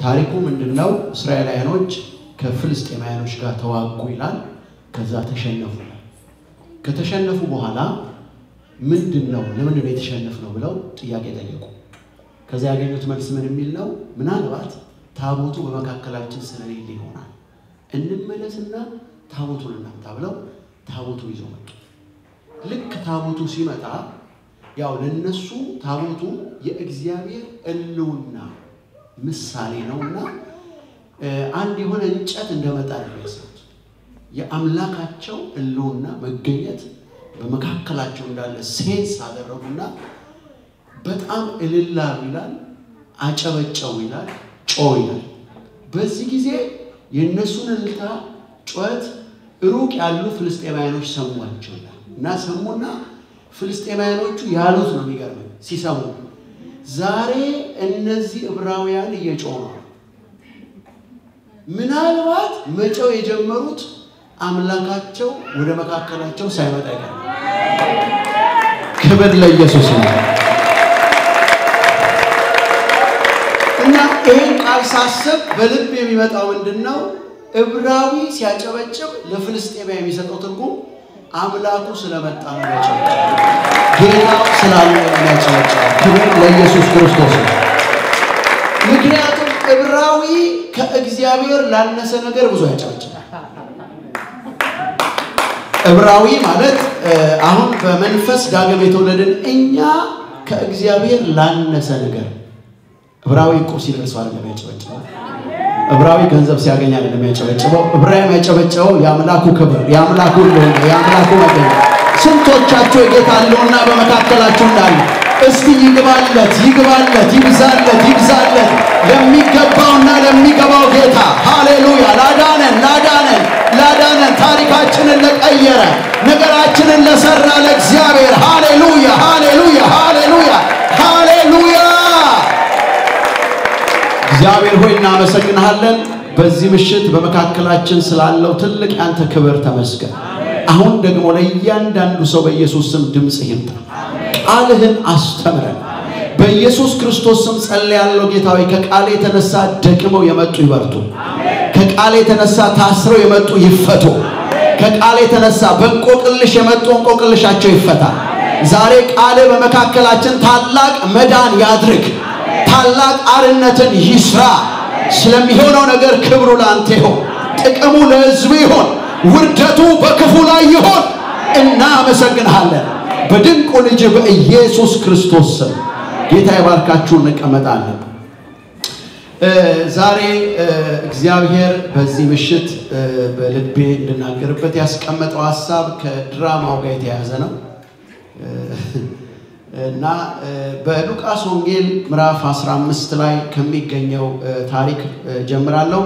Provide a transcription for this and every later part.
ታሪኩ ምንድነው? እስራኤላውያኖች ከፍልስጤማውያኖች ጋር ተዋጉ ይላል። ከዛ ተሸነፉ። ከተሸነፉ በኋላ ምንድነው ለምንድነው የተሸነፍነው ብለው ጥያቄ ጠየቁ። ከዛ ያገኙት መልስ ምን የሚል ነው? ምናልባት ታቦቱ በመካከላችን ስለሌለ ይሆናል፣ እንመለስና ታቦቱን እናምጣ ብለው ታቦቱን ይዘው መጡ። ልክ ታቦቱ ሲመጣ ያው ለነሱ ታቦቱ የእግዚአብሔር ሕልውና ምሳሌ ነውና አንድ የሆነ እንጨት እንደመጣ ነው ያሰቡት። የአምላካቸው ሕልውና መገኘት በመካከላቸው እንዳለ sense አደረጉና በጣም እልል አሉ ይላል፣ አጨበጨቡ ይላል፣ ጮሁ ይላል። በዚህ ጊዜ የነሱን እልልታ ጩኸት ሩቅ ያሉ ፍልስጤማውያኖች ሰሟቸው ይላል። እና ሰሙና ፍልስጤማውያኖቹ ያሉት ነው የሚገርመኝ ሲሰሙ፣ ዛሬ እነዚህ ዕብራውያን እየጮሁ ነው፣ ምናልባት መጮህ የጀመሩት አምላካቸው ወደ መካከላቸው ሳይመጣ አይቀርም። ክብር ለኢየሱስ ነው። እና ይሄን ቃል ሳስብ በልብ የሚመጣው ምንድነው? ዕብራዊ ሲያጨበጭብ ለፍልስጤማዊ የሚሰጠው ትርጉም አምላኩ ስለመጣ ነው ያጨበጨበው፣ ጌታው ስላለ ነው ያጨበጨበው። ክብር ለኢየሱስ ክርስቶስ ነው። ምክንያቱም ዕብራዊ ከእግዚአብሔር ላነሰ ነገር ብዙ ያጨበጭባል። ዕብራዊ ማለት አሁን በመንፈስ ዳግም የተወለድን እኛ ከእግዚአብሔር ላነሰ ነገር፣ ዕብራዊ እኮ ሲደርሰው አይደለም ያጨበጭበው። ዕብራዊ ገንዘብ ሲያገኝ አይደለም ያጨበጭበው። ዕብራዊ ያጨበጨበው የአምላኩ ክብር፣ የአምላኩ ሕልውና፣ የአምላኩ መገኘት። ስንቶቻችሁ የጌታ ሕልውና በመካከላችሁ እንዳለ እስቲ ይግባለት፣ ይግባለት፣ ይብዛለት፣ ይብዛለት ለሚገባውና ለሚገባው ጌታ። ሃሌሉያ! ላዳነን፣ ላዳነን፣ ላዳነን፣ ታሪካችንን ለቀየረ፣ ነገራችንን ለሰራ ለእግዚአብሔር ሃሌሉያ፣ ሃሌሉያ፣ ሃሌሉያ፣ ሃሌሉያ። እግዚአብሔር ሆይ እናመሰግንሃለን። በዚህ ምሽት በመካከላችን ስላለው ትልቅ ያንተ ክብር ተመስገን። አሁን ደግሞ ለእያንዳንዱ ሰው በኢየሱስ ስም ድምጽ ይምጣ። ቃልህን አስተምረን። በኢየሱስ ክርስቶስ ስም ጸልያለሁ። ጌታ ሆይ ከቃል የተነሳ ደክመው የመጡ ይበርቱ። ከቃል የተነሳ ታስረው የመጡ ይፈቱ። ከቃል የተነሳ በእንቆቅልሽ የመጡ እንቆቅልሻቸው ይፈታ። ዛሬ ቃልህ በመካከላችን ታላቅ መዳን ያድርግ፣ ታላቅ አርነትን ይስራ። ስለሚሆነው ነገር ክብሩ ላንተ ይሁን፣ ጥቅሙ ለሕዝቡ ይሁን፣ ውርደቱ በክፉ ላይ ይሁን። እናመሰግንሃለን በድንቁ ልጅ በኢየሱስ ክርስቶስ ስም። ጌታ ይባርካችሁ። እንቀመጣለን። ዛሬ እግዚአብሔር በዚህ ምሽት በልቤ እንድናገርበት ያስቀመጠው ሐሳብ ከድራማው ጋር የተያያዘ ነው እና በሉቃስ ወንጌል ምዕራፍ 15 ላይ ከሚገኘው ታሪክ ጀምራለሁ።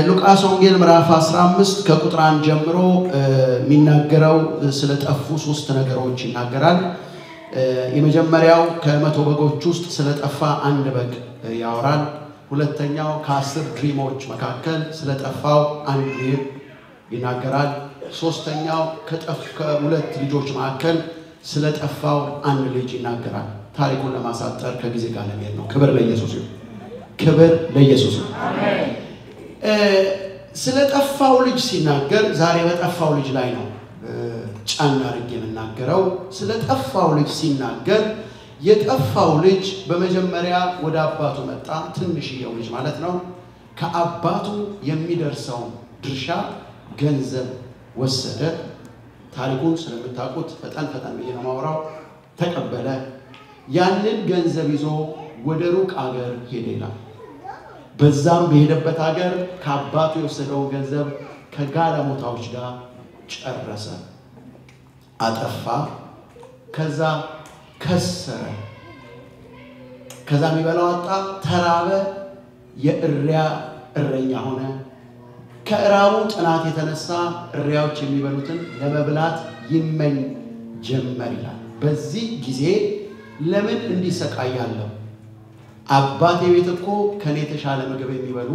ሉቃስ ወንጌል ምዕራፍ 15 ከቁጥር 1 ጀምሮ የሚናገረው ስለጠፉ ሶስት ነገሮች ይናገራል። የመጀመሪያው ከ100 በጎች ውስጥ ስለጠፋ አንድ በግ ያወራል። ሁለተኛው ከ10 ድሪሞች መካከል ስለጠፋው አንድ ድሪም ይናገራል። ሶስተኛው ከሁለት ልጆች መካከል ስለጠፋው አንድ ልጅ ይናገራል። ታሪኩን ለማሳጠር ከጊዜ ጋር ለመሄድ ነው። ክብር ለኢየሱስ ይሁን። ክብር ለኢየሱስ ይሁን። ስለጠፋው ልጅ ሲናገር ዛሬ በጠፋው ልጅ ላይ ነው ጫና አድርጌ የምናገረው። ስለጠፋው ልጅ ሲናገር የጠፋው ልጅ በመጀመሪያ ወደ አባቱ መጣ። ትንሽየው ልጅ ማለት ነው። ከአባቱ የሚደርሰው ድርሻ ገንዘብ ወሰደ። ታሪኩን ስለምታውቁት ፈጠን ፈጠን ብዬ ነው የማወራው። ተቀበለ። ያንን ገንዘብ ይዞ ወደ ሩቅ አገር ሄደ ይላል። በዛም በሄደበት ሀገር ከአባቱ የወሰደውን ገንዘብ ከጋለሞታዎች ጋር ጨረሰ፣ አጠፋ። ከዛ ከሰረ። ከዛ የሚበላው አጣ፣ ተራበ። የእሪያ እረኛ ሆነ። ከእራቡ ጥናት የተነሳ እሪያዎች የሚበሉትን ለመብላት ይመኝ ጀመር ይላል። በዚህ ጊዜ ለምን እንዲሰቃያለሁ? አባቴ ቤት እኮ ከኔ የተሻለ ምግብ የሚበሉ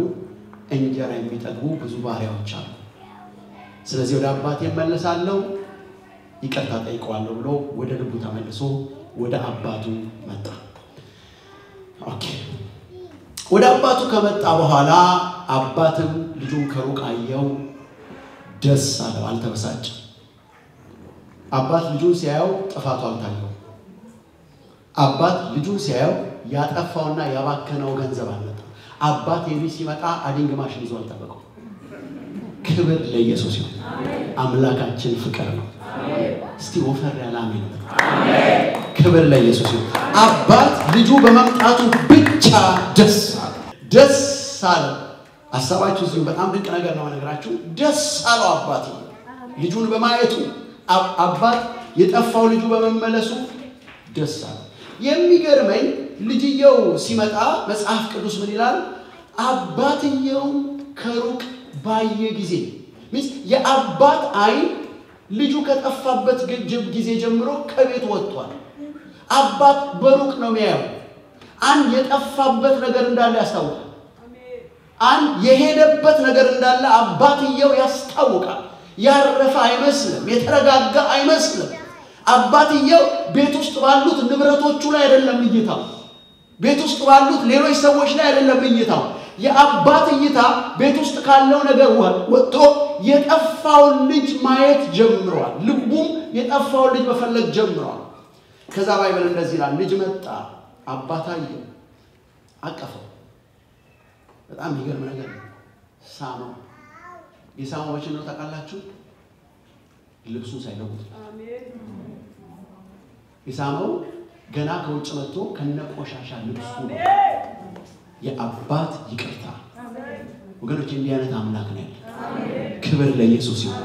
እንጀራ የሚጠግቡ ብዙ ባሪያዎች አሉ። ስለዚህ ወደ አባቴ እመለሳለሁ፣ ይቅርታ ጠይቀዋለሁ ብሎ ወደ ልቡ ተመልሶ ወደ አባቱ መጣ። Okay፣ ወደ አባቱ ከመጣ በኋላ አባትም ልጁን ከሩቅ አየው፣ ደስ አለው፣ አልተበሳጨም። አባት ልጁን ሲያየው ጥፋቱ አልታየው። አባት ልጁን ሲያየው ያጠፋውና ያባከነው ገንዘብ አልመጣም። አባት የልጅ ሲመጣ adding machine ይዞ አልጠበቀው። ክብር ለኢየሱስ ይሁን። አምላካችን ፍቅር ነው። እስቲ ወፈር ያለ አሜን። ክብር ለኢየሱስ ይሁን። አባት ልጁ በመምጣቱ ብቻ ደስ አለ፣ ደስ አለ። ሀሳባችሁ እዚሁ በጣም ድንቅ ነገር ነው ነገራችሁ። ደስ አለው አባት ልጁን በማየቱ፣ አባት የጠፋው ልጁ በመመለሱ ደስ አለው። የሚገርመኝ ልጅየው ሲመጣ መጽሐፍ ቅዱስ ምን ይላል? አባትየውም ከሩቅ ባየ ጊዜ means የአባት አይን ልጁ ከጠፋበት ጊዜ ጀምሮ ከቤት ወጥቷል። አባት በሩቅ ነው የሚያየው። አንድ የጠፋበት ነገር እንዳለ ያስታውቃል። አንድ የሄደበት ነገር እንዳለ አባትየው ያስታውቃል። ያረፈ አይመስልም፣ የተረጋጋ አይመስልም። አባትየው ቤት ውስጥ ባሉት ንብረቶቹ ላይ አይደለም እይታው፣ ቤት ውስጥ ባሉት ሌሎች ሰዎች ላይ አይደለም እይታው። የአባት እይታ ቤት ውስጥ ካለው ነገር ወጥቶ የጠፋውን ልጅ ማየት ጀምሯል። ልቡም የጠፋውን ልጅ መፈለግ ጀምሯል። ከዛ Bible እንደዚህ ይላል፣ ልጅ መጣ፣ አባት አየው፣ አቀፈው። በጣም የሚገርም ነገር ነው። ሳመው። የሳመው መቼ ነው ታውቃላችሁ? ልብሱን ሳይለውጥ የሳመው ገና ከውጭ መጥቶ ከነቆሻሻ ልብሱ ነው። የአባት ይቅርታ ወገኖች፣ እንዲህ አይነት አምላክ ነው ያለ። ክብር ለኢየሱስ ይሁን።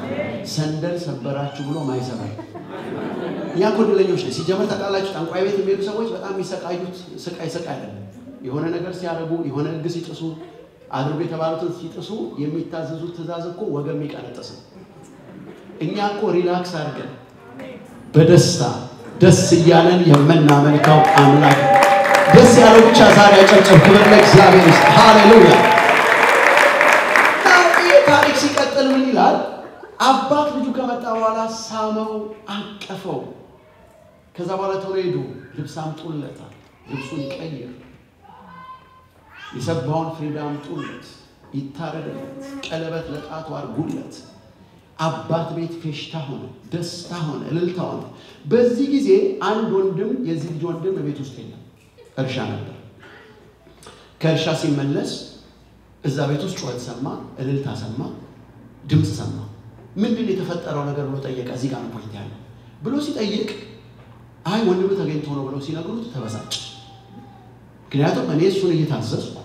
ሰንደል ሰበራችሁ ብሎ ማይሰበር እኛ እኮ እድለኞች ነን። ሲጀመር ታውቃላችሁ፣ ጠንቋይ ቤት የሚሄዱ ሰዎች በጣም የሚሰቃዩት ስቃይ ስቃይ አይደለም። የሆነ ነገር ሲያደርጉ፣ የሆነ ሕግ ሲጥሱ፣ አድርጎ የተባሉትን ሲጥሱ የሚታዘዙት ትእዛዝ እኮ ወገብ የሚቀነጥስ ነው። እኛ እኮ relax አድርገን በደስታ ደስ እያለን የምናመልከው አምላክ ነው። ደስ ያለው ብቻ ዛሬ አጨብጨብ። ክብር ለእግዚአብሔር ይስጥ። ሃሌሉያ። ይህ ታሪክ ሲቀጥል ምን ይላል? አባት ልጁ ከመጣ በኋላ ሳመው፣ አቀፈው። ከዛ በኋላ ቶሎ ሄዱ፣ ልብስ አምጡለታል። ልብሱን ይቀይር፣ የሰባውን ፍሪዳ አምጡለት፣ ይታረድለት፣ ቀለበት ለጣቱ አድርጉለት። አባት ቤት ፌሽታ ሆነ፣ ደስታ ሆነ፣ እልልታ ሆነ። በዚህ ጊዜ አንድ ወንድም፣ የዚህ ልጅ ወንድም ቤት ውስጥ የለም፣ እርሻ ነበር። ከእርሻ ሲመለስ እዛ ቤት ውስጥ ጩኸት ሰማ፣ እልልታ ሰማ፣ ድምፅ ሰማ። ምንድን ነው የተፈጠረው ነገር ብሎ ጠየቀ። እዚህ ጋር ነው point ያለው ብሎ ሲጠይቅ አይ ወንድም ተገኝቶ ነው ብለው ሲነግሩት ተበሳጨ። ምክንያቱም እኔ እሱን እየታዘዝኩ፣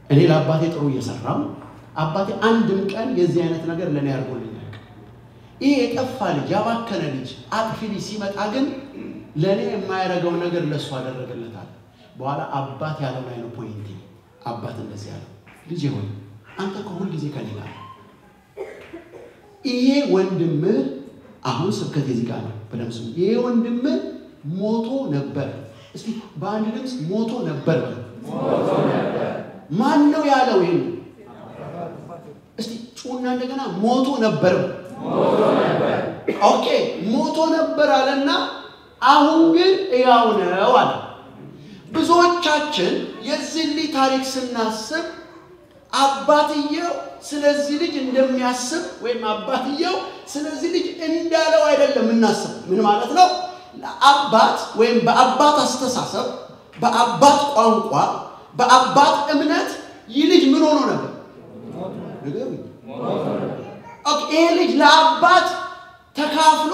እኔ ለአባቴ ጥሩ እየሰራው፣ አባቴ አንድም ቀን የዚህ አይነት ነገር ለእኔ አድርጎልኝ አያውቅም። ይሄ የጠፋ ልጅ፣ ያባከነ ልጅ፣ አጥፊ ልጅ ሲመጣ ግን ለእኔ የማያደርገውን ነገር ለእሱ አደረገለታል። በኋላ አባት ያለው ላይ ነው point ኤ። አባት እንደዚህ ያለው፣ ልጄ ሆይ አንተ ከሁል ጊዜ ከኔ ጋር፣ ይሄ ወንድምህ፣ አሁን ስብከት የዚህ ጋር ነው፣ በደምብ ስሙ። ይሄ ወንድምህ ሞቶ ነበር። እስቲ በአንድ ድምፅ ሞቶ ነበር በሉ። ማን ነው ያለው ይሄን? እስቲ ጩና እንደገና ሞቶ ነበር በሉ። Okay፣ ሞቶ ነበር አለና አሁን ግን ሕያው ነው አለ። ብዙዎቻችን የዚህ ልጅ ታሪክ ስናስብ አባትየው ስለዚህ ልጅ እንደሚያስብ ወይም አባትየው ስለዚህ ልጅ እንዳለው አይደለም የምናስብ። ምን ማለት ነው? አባት ወይም በአባት አስተሳሰብ፣ በአባት ቋንቋ፣ በአባት እምነት ይህ ልጅ ምን ሆኖ ነበር? ንገሩኝ። Okay፣ ይሄ ልጅ ለአባት ተካፍሎ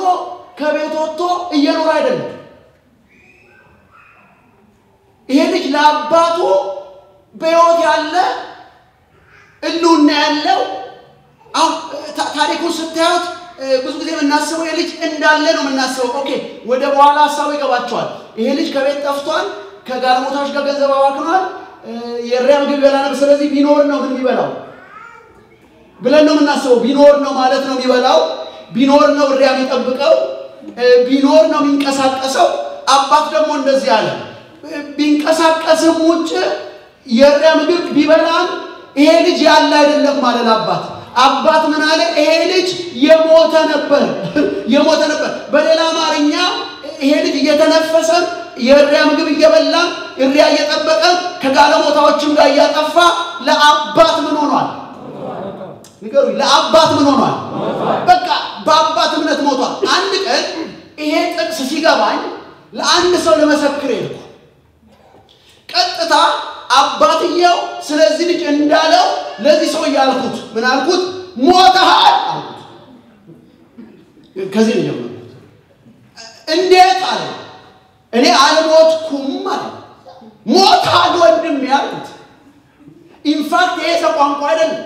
ከቤት ወጥቶ እየኖረ አይደለም። ይሄ ልጅ ለአባቱ በሕይወት ያለ ህልውና ያለው፣ አሁን ታሪኩን ስታዩት ብዙ ጊዜ የምናስበው ይሄ ልጅ እንዳለ ነው የምናስበው። Okay፣ ወደ በኋላ ሀሳቡ ይገባቸዋል። ይሄ ልጅ ከቤት ጠፍቷል፣ ከጋለሞታዎች ጋር ገንዘብ አባክኗል፣ የእሪያ ምግብ ይበላ ነበር። ስለዚህ ቢኖር ነው ግን የሚበላው ብለን ነው የምናስበው። ቢኖር ነው ማለት ነው የሚበላው፣ ቢኖር ነው እሪያ የሚጠብቀው፣ ቢኖር ነው የሚንቀሳቀሰው። አባት ደግሞ እንደዚህ አለ፣ ቢንቀሳቀስም ውጭ የእሪያ ምግብ ቢበላም ይሄ ልጅ ያለ አይደለም ማለት አባት። አባት ምን አለ? ይሄ ልጅ የሞተ ነበር፣ የሞተ ነበር። በሌላ አማርኛ ይሄ ልጅ እየተነፈሰም የእሪያ ምግብ እየበላ እሪያ እየጠበቀ ከጋለሞታዎችም ጋር እያጠፋ ለአባት ምን ሆኗል? ንገሩኝ፣ ለአባት ምን ሆኗል? በቃ በአባት እምነት ሞቷል። አንድ ቀን ይሄ ጥቅስ ሲገባኝ ለአንድ ሰው ለመሰክር ሄድኩ። ቀጥታ አባትየው ስለዚህ ልጅ እንዳለው ለዚህ ሰው ያልኩት ምን አልኩት? ሞተሃል አልኩት። ከዚህ ነው የጀመርኩት። እንዴት አለ። እኔ አልሞትኩም አለ። ሞተሃል ወንድሜ አልኩት። In fact ይሄ ሰው ቋንቋ አይደለም።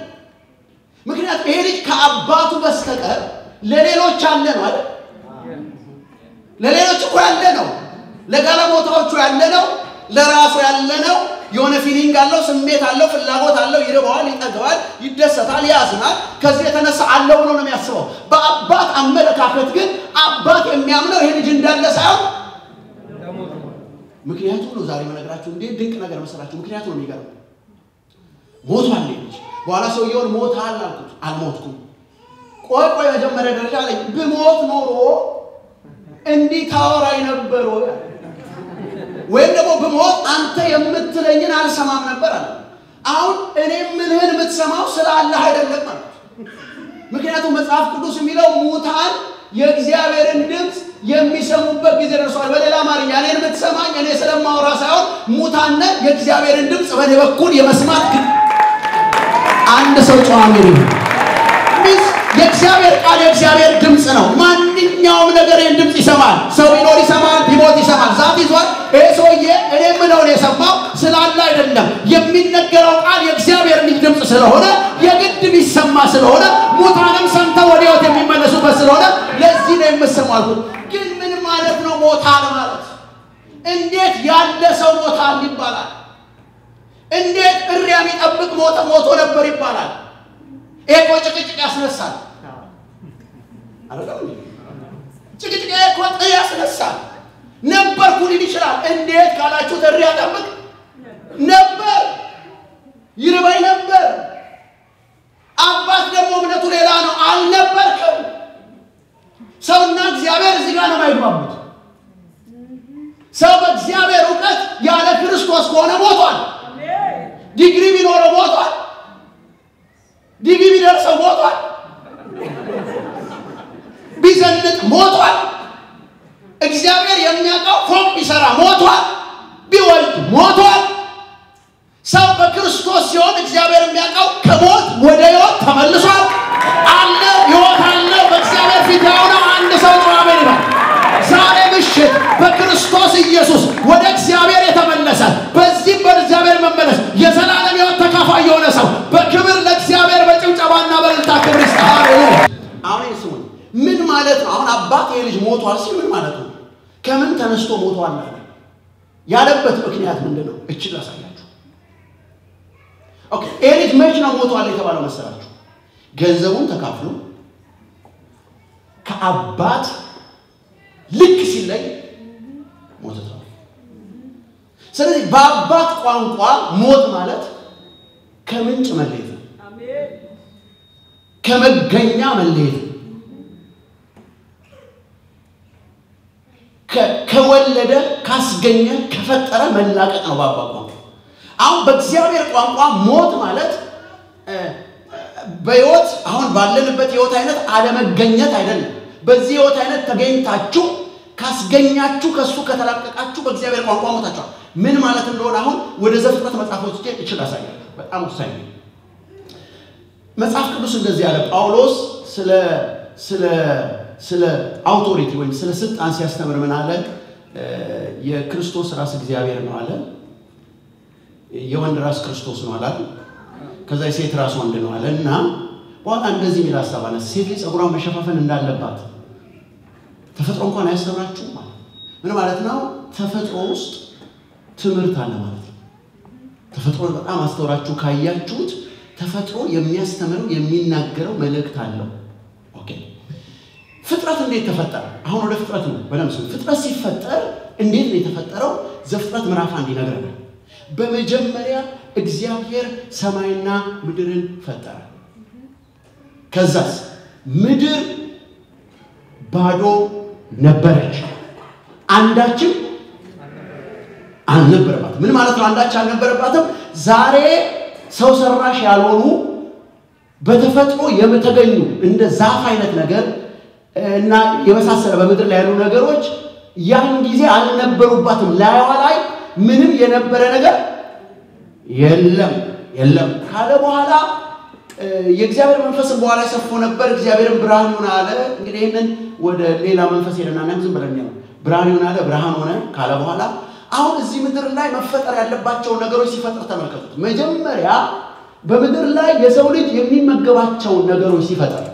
ምክንያቱም ይሄ ልጅ ከአባቱ በስተቀር ለሌሎች አለ ነው አይደል? ለሌሎች እኮ ያለ ነው፣ ለጋለሞታዎቹ ያለ ነው፣ ለራሱ ያለ ነው። የሆነ feeling አለው፣ ስሜት አለው፣ ፍላጎት አለው። ይርበዋል፣ ይጠገባል፣ ይደሰታል፣ ያዝናል። ከዚህ የተነሳ አለው ብሎ ነው የሚያስበው። በአባት አመለካከት ግን አባት የሚያምነው ይሄ ልጅ እንዳለ ሳይሆን ምክንያቱ ነው። ዛሬ መነግራችሁ እንዴት ድንቅ ነገር መሰላችሁ። ምክንያቱ ነው የሚገርመው። ሞቷል ልጅ። በኋላ ሰውየውን ሞታል አልኩት። አልሞትኩም። ቆይ ቆይ መጀመሪያ ደረጃ ላይ ብሞት ኖሮ እንዲህ ታወራኝ ነበር ወይ? ወይም ደግሞ ብሞት አንተ የምትለኝን አልሰማም ነበር አለ። አሁን እኔ የምልህን የምትሰማው ስላለህ አይደለም ማለት። ምክንያቱም መጽሐፍ ቅዱስ የሚለው ሙታን የእግዚአብሔርን ድምፅ የሚሰሙበት ጊዜ ደርሷል። በሌላ አማርኛ እኔን የምትሰማኝ እኔ ስለማወራ ሳይሆን ሙታን የእግዚአብሔርን ድምፅ በእኔ በኩል የመስማት አንድ ሰው ጨዋሚ ነው። የእግዚአብሔር ቃል የእግዚአብሔር ድምፅ ነው። ማንኛውም ነገር ይህን ድምፅ ይሰማል። ሰው ቢኖር ይሰማል፣ ቢሞት ይሰማል። ዛፍ ይዟል። ይሄ ሰውዬ እኔ የምለውን የሰማው ስላለ አይደለም። የሚነገረው ቃል የእግዚአብሔር ልጅ ድምፅ ስለሆነ የግድ ቢሰማ ስለሆነ ሙታንም ሰምተው ወደ ሕይወት የሚመለሱበት ስለሆነ ለዚህ ነው የምሰማው አልኩት። ግን ምን ማለት ነው ሞታል ማለት? እንዴት ያለ ሰው ሞታል ይባላል? እንዴት እሪያ የሚጠብቅ ሞቶ ነበር ይባላል? ይሄ እኮ ጭቅጭቅ ያስነሳል። አይደለም? ጭቅጭቅ እኮ ጥል ያስነሳል። ነበርኩ ሊል ይችላል። እንዴት ካላችሁት እሪያ ጠብቅ ነበር፣ ይርበኝ ነበር። አባት ደግሞ እምነቱ ሌላ ነው። አልነበርክም። ሰውና እግዚአብሔር እዚህ ጋር ነው የማይግባቡት። ሰው በእግዚአብሔር እውቀት ያለ ክርስቶስ ከሆነ ሞቷል። ዲግሪ ቢኖረው ሞቷል። ዲግሪ ቢደርሰው ሞቷል። ቢዘንጥ ሞቷል። እግዚአብሔር የሚያውቀው ፎቅ ቢሰራ ሞቷል። ቢወልድ ሞቷል። ሰው በክርስቶስ ሲሆን እግዚአብሔር የሚያውቀው ከሞት ወደ ሕይወት ተመልሷል። አለ ሕይወት አለ። በእግዚአብሔር ፊት ያው ነው። አንድ ሰው አሜን ይበል። ዛሬ ምሽት በክርስቶስ ኢየሱስ ወደ እግዚአብሔር የተመለሰ በዚህም በእግዚአብሔር መመለስ የዘላለም ሕይወት ተካፋይ የሆነ ሰው በክብር ለእግዚአብሔር በጭብጨባና በእልልታ ክብር ይስጥ። ሃሌሉያ። አሁን ስሙኝ፣ ምን ማለት ነው? አሁን አባት ይሄ ልጅ ሞቷል ሲል ምን ማለት ነው? ከምን ተነስቶ ሞቷል አለ? ያለበት ምክንያት ምንድን ነው? እችል ላሳያችሁ። Okay፣ ይሄ ልጅ መች ነው ሞቷል የተባለው መሰላችሁ? ገንዘቡን ተካፍሎ ከአባት ልክ ሲለይ ሞተ ተባለ። ስለዚህ በአባት ቋንቋ ሞት ማለት ከምንጭ መለየት ነው፣ ከመገኛ መለየት ነው፣ ከወለደ ካስገኘ ከፈጠረ መላቀቅ ነው በአባት ቋንቋ። አሁን በእግዚአብሔር ቋንቋ ሞት ማለት በሕይወት አሁን ባለንበት ሕይወት አይነት አለመገኘት አይደለም። በዚህ ሕይወት አይነት ተገኝታችሁ ካስገኛችሁ ከሱ ከተላቀቃችሁ በእግዚአብሔር ቋንቋ ሞታችኋል። ምን ማለት እንደሆነ አሁን ወደ ዘፍጥረት መጽሐፍ ወስጄ እችል አሳያለሁ። በጣም ወሳኝ ነው። መጽሐፍ ቅዱስ እንደዚህ ያለ ጳውሎስ ስለ ስለ ስለ authority ወይም ስለ ስልጣን ሲያስተምር ምን አለ? የክርስቶስ ራስ እግዚአብሔር ነው አለ። የወንድ ራስ ክርስቶስ ነው አለ። ከዛ የሴት ራስ ወንድ ነው አለ። እና በኋላ እንደዚህ የሚል ሐሳብ አለ። ሴት ልጅ ፀጉሯን መሸፋፈን እንዳለባት ተፈጥሮ እንኳን አያስተምራችሁም ማለት ምን ማለት ነው? ተፈጥሮ ውስጥ ትምህርት አለ ማለት ነው። ተፈጥሮ በጣም አስተውራችሁ ካያችሁት ተፈጥሮ የሚያስተምረው የሚናገረው መልእክት አለው። Okay፣ ፍጥረት እንዴት ተፈጠረ? አሁን ወደ ፍጥረት ነው በደምብ ስሙ። ፍጥረት ሲፈጠር እንዴት ነው የተፈጠረው? ዘፍጥረት ምዕራፍ 1 ይነግረናል። በመጀመሪያ እግዚአብሔር ሰማይና ምድርን ፈጠረ። ከዛስ ምድር ባዶ ነበረች፣ አንዳችም አልነበረባትም። ምን ማለት ነው? አንዳች አልነበረባትም። ዛሬ ሰው ሰራሽ ያልሆኑ በተፈጥሮ የተገኙ እንደ ዛፍ አይነት ነገር እና የመሳሰለ በምድር ላይ ያሉ ነገሮች ያን ጊዜ አልነበሩባትም። ላይዋ ላይ ምንም የነበረ ነገር የለም የለም ካለ በኋላ የእግዚአብሔር መንፈስም በኋላ ሰፎ ነበር። እግዚአብሔርም ብርሃን ይሁን አለ። እንግዲህ ይህንን ወደ ሌላ መንፈስ ሄደና ዝም ብለን ነው ብርሃን ይሁን አለ፣ ብርሃን ሆነ ካለ በኋላ አሁን እዚህ ምድር ላይ መፈጠር ያለባቸው ነገሮች ሲፈጥር ተመልከቱት። መጀመሪያ በምድር ላይ የሰው ልጅ የሚመገባቸው ነገሮች ሲፈጥር፣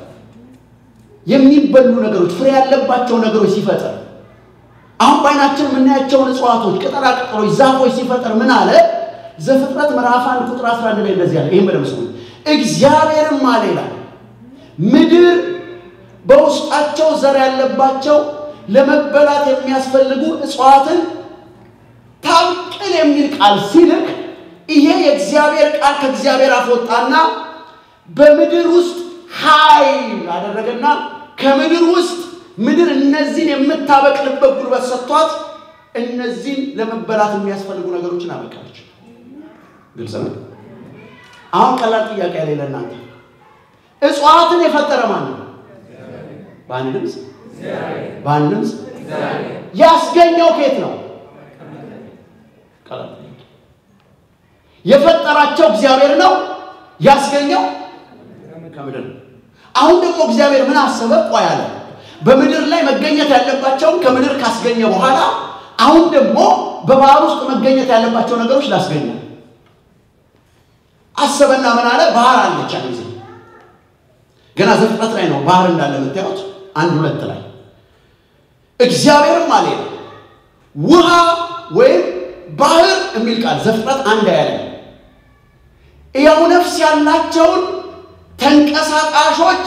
የሚበሉ ነገሮች፣ ፍሬ ያለባቸው ነገሮች ሲፈጥር፣ አሁን በዓይናችን የምናያቸውን እጽዋቶች፣ ቅጠላ ቅጠሎች፣ ዛፎች ሲፈጥር ምን አለ? ዘፍጥረት ምዕራፍ 1 ቁጥር 11 ላይ እንደዚህ አለ። ይሄን በደምብ ስሙ። እግዚአብሔርም አለ ይላል ምድር በውስጣቸው ዘር ያለባቸው ለመበላት የሚያስፈልጉ እጽዋትን ታብቅል የሚል ቃል ሲልክ ይሄ የእግዚአብሔር ቃል ከእግዚአብሔር አፍ ወጣና በምድር ውስጥ ኃይል አደረገና ከምድር ውስጥ ምድር እነዚህን የምታበቅልበት ጉልበት ሰጥቷት እነዚህን ለመበላት የሚያስፈልጉ ነገሮችን አበቀለች። ግልጽ ነው። አሁን ቀላል ጥያቄ ያለ ለእናንተ፣ እጽዋትን የፈጠረ ማን ነው? በአንድ ድምፅ በአንድ ድምፅ ያስገኘው ከየት ነው? ቀላል ጥያቄ። የፈጠራቸው እግዚአብሔር ነው። ያስገኘው ከምድር ነው። አሁን ደግሞ እግዚአብሔር ምን አሰበ? ቆይ አለ። በምድር ላይ መገኘት ያለባቸውን ከምድር ካስገኘ በኋላ አሁን ደግሞ በባህር ውስጥ መገኘት ያለባቸው ነገሮች ላስገኘ አሰበና ምን አለ? ባህር አለች። አንድ ጊዜ ገና ዘፍጥረት ላይ ነው ባህር እንዳለ የምታዩት 1-2 ላይ እግዚአብሔርም አለ ውሃ ወይም ባህር የሚል ቃል ዘፍጥረት 1 ያለ ያው ነፍስ ያላቸውን ተንቀሳቃሾች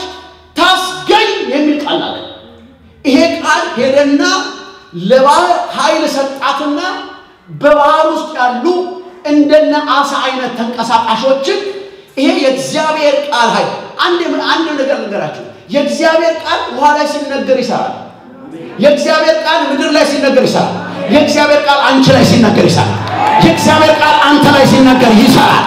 ታስገኝ የሚል ቃል አለ። ይሄ ቃል ሄደና ለባህር ኃይል ሰጣትና በባህር ውስጥ ያሉ እንደነ አሳ አይነት ተንቀሳቃሾችን ይሄ የእግዚአብሔር ቃል ኃይል። አንድ ነገር ልንገራችሁ፣ የእግዚአብሔር ቃል ውሃ ላይ ሲነገር ይሰራል። የእግዚአብሔር ቃል ምድር ላይ ሲነገር ይሰራል። የእግዚአብሔር ቃል አንቺ ላይ ሲነገር ይሰራል። የእግዚአብሔር ቃል አንተ ላይ ሲነገር ይሰራል።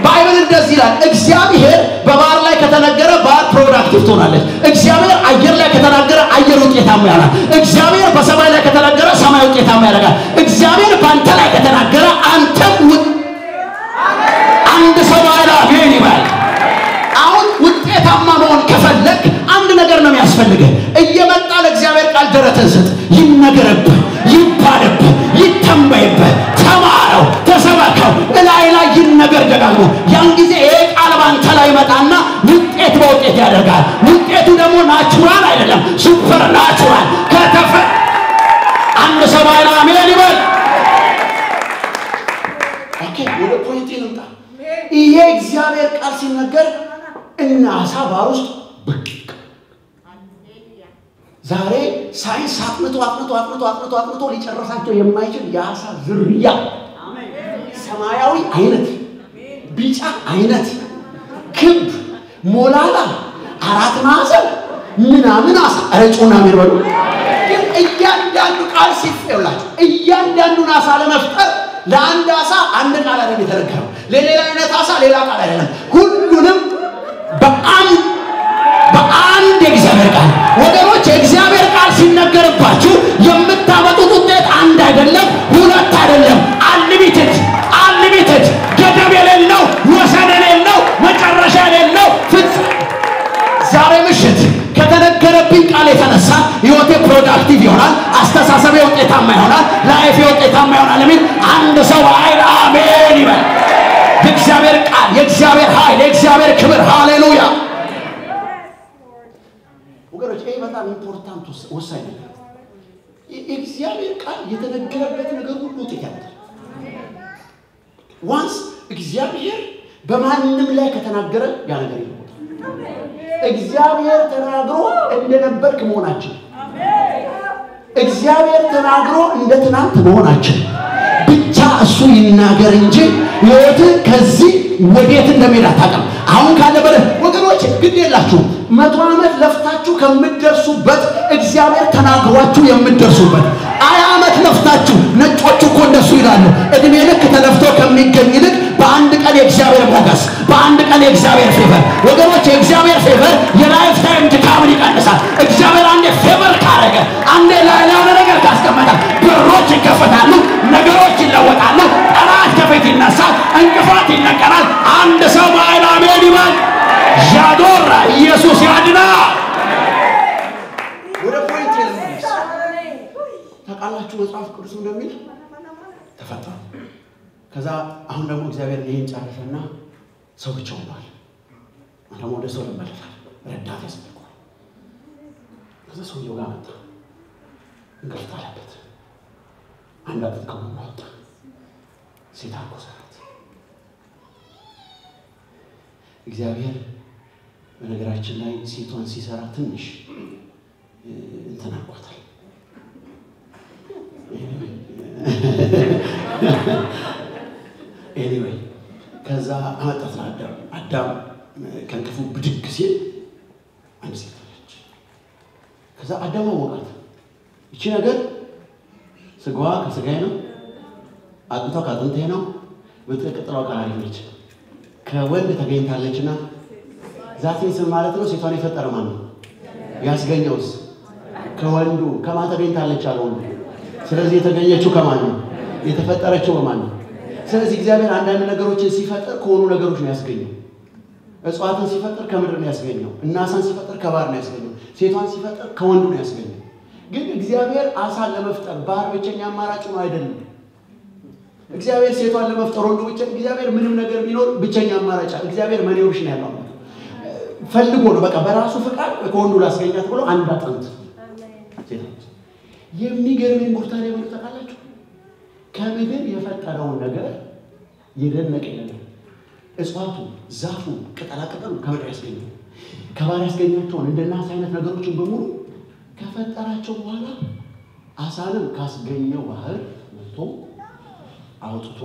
Bible እንደዚህ ይላል፣ እግዚአብሔር በባህር ላይ ከተነገረ ባህር productive ትሆናለች። እግዚአብሔር አየር ላይ ከተናገረ አየር ውጤታማ ይሆናል። እግዚአብሔር በሰማይ ላይ ከተናገረ ሰማይ ውጤታማ ያደርጋል። እግዚአብሔር በአንተ ላይ ከተናገረ አንተም አንድ ሰው አሜን ይበል። አሁን ውጤታማ መሆን ከፈለግ አንድ ነገር ነው የሚያስፈልግህ። እየመጣ ለእግዚአብሔር ቃል ደረትህን ስጥ። ይነገርብህ፣ ይባልብህ፣ ይተንበይብህ፣ ተማረው፣ ተሰበከው፣ እላይ ላይ ይነገር ደጋግሞ። ያን ጊዜ ይሄ ቃል ባንተ ላይ ይመጣና ውጤት በውጤት ያደርጋል። ውጤቱ ደግሞ natural አይደለም፣ supernatural ከተፈ አንድ ሰው አሜን ይበል። Okay፣ ወደ point ኤ ልምጣ። ይሄ እግዚአብሔር ቃል ሲነገር እና አሳ ባህር ውስጥ ብቅ። ዛሬ ሳይንስ አጥንቶ አጥንቶ አጥንቶ አጥንቶ አጥንቶ ሊጨርሳቸው የማይችል የአሳ ዝርያ ሰማያዊ አይነት፣ ቢጫ አይነት፣ ክብ፣ ሞላላ፣ አራት ማዕዘን ምናምን አሳ ረጩና ሚርበሉ። ግን እያንዳንዱ ቃል ሲፈውላችሁ እያንዳንዱን አሳ ለመፍጠር ለአንድ አሳ አንድ ቃል አይደለም የተነገረው፣ ለሌላ አይነት አሳ ሌላ ቃል አይደለም። ሁሉንም በአንድ የእግዚአብሔር ቃል። ወገኖች የእግዚአብሔር ቃል ሲነገርባችሁ የምታመጡት ውጤት አንድ አይደለም፣ ሁለት አይደለም፣ unlimited unlimited፣ ገደብ የሌለው፣ ወሰን የሌለው፣ መጨረሻ የሌለው ፍጹም። ዛሬ ምሽት ከተነገረብኝ ቃል የተነሳ ህይወቴ productive ይሆናል፣ አስተሳሰቤ ውጤታማ ይሆናል፣ life ኤ ውጤታማ ይሆናል የሚል አንድ ሰው ኃይል አሜን ይበል። የእግዚአብሔር ቃል፣ የእግዚአብሔር ኃይል፣ የእግዚአብሔር ክብር። ሃሌሉያ ወገኖች፣ ይሄ በጣም important ወሳኝ ነገር። የእግዚአብሔር ቃል የተነገረበት ነገር ሁሉ ውጤት ያመጣል። Once እግዚአብሔር በማንም ላይ ከተናገረ ያ ነገር ይለወጣል። እግዚአብሔር ተናግሮ እንደነበርክ መሆናችን፣ እግዚአብሔር ተናግሮ እንደ ትናንት መሆናችን ብቻ እሱ ይናገር እንጂ ህይወትህ ከዚህ ወዴት እንደሚሄድ አታውቅም። አሁን ካለ በለ ወገኖች ወገኖች ግድ የላችሁ 100 ዓመት ለፍታችሁ ከምትደርሱበት እግዚአብሔር ተናግሯችሁ የምትደርሱበት 20 ዓመት ለፍታችሁ ነጮቹ እኮ እንደሱ ይላሉ እድሜ ልክ ተለፍቶ ከሚገኝ ይልቅ በአንድ ቀን የእግዚአብሔር ሞገስ በአንድ ቀን የእግዚአብሔር favor ወገኖች የእግዚአብሔር favor የ life time ድካምን ይቀንሳል እግዚአብሔር አንዴ favor ካረገ አንዴ ላይ የሆነ ነገር ካስቀመጠ በሮች ይከፈታሉ ነገሮች ይለወጣሉ ጠላት ከፊት ይነሳል እንቅፋት ይነቀላል አንድ ሰው በኃይል አሜን ይበል ያዶራ ኢየሱስ ያድናል ወደ point ልመለስ ታውቃላችሁ መጽሐፍ ቅዱስ እንደሚል ተፈጠሩ ከዛ አሁን ደግሞ እግዚአብሔር ይሄን ጨረሰና ሰው ብቻውን ነው ደግሞ ወደ ሰው ልመለሳል ረዳት ያስፈልገዋል ከዛ ሰውየው ጋር መጣ እንቅልፍ ጣለበት አንድ አጥንት ከጎኑ አወጣ ሴት አድርጎ ሰራት እግዚአብሔር በነገራችን ላይ ሴቷን ሲሰራ ትንሽ እንትን አድርጓታል anyway ከዛ አመጣት ለአዳም አዳም ከእንቅልፉ ብድግ ሲል አንድ ሴት አለች ከዛ አዳም አወቃት እቺ ነገር ስጋዋ ከስጋዬ ነው አጥንቷ ከአጥንቴ ነው ብትቀጥለው አቃራሪ ነች ከወንድ ተገኝታለችና ዛቲን ስም ማለት ነው ሴቷን የፈጠረ ማን ነው ያስገኘውስ ከወንዱ ከማን ተገኝታለች አለ ወንዱ ስለዚህ የተገኘችው ከማን ነው የተፈጠረችው በማን ነው ስለዚህ እግዚአብሔር አንዳንድ ነገሮችን ሲፈጥር ከሆኑ ነገሮች ነው ያስገኘው እጽዋትን ሲፈጥር ከምድር ነው ያስገኘው እና አሳን ሲፈጥር ከባህር ነው ያስገኘው ሴቷን ሲፈጥር ከወንዱ ነው ያስገኘው ግን እግዚአብሔር አሳን ለመፍጠር ባህር ብቸኛ አማራጭ ነው አይደለም እግዚአብሔር ሴቷን ለመፍጠር ወንዱ ብቻ እግዚአብሔር ምንም ነገር ቢኖር ብቸኛ አማራጭ እግዚአብሔር many option ያለው ፈልጎ ነው በቃ በራሱ ፍቃድ ከወንዱ ላስገኛት ብሎ አንድ አጥንት የሚገርመኝ ጉርታኔ ምን ታውቃላችሁ ከምድር የፈጠረውን ነገር የደነቀ ነገር እጽዋቱ ዛፉ ቅጠላ ቅጠሉ ከምድር ያስገኘው ከባህር ያስገኛቸውን እንደና አሳ አይነት ነገሮችን በሙሉ ከፈጠራቸው በኋላ አሳንም ካስገኘው ባህር መጥቶ አውጥቶ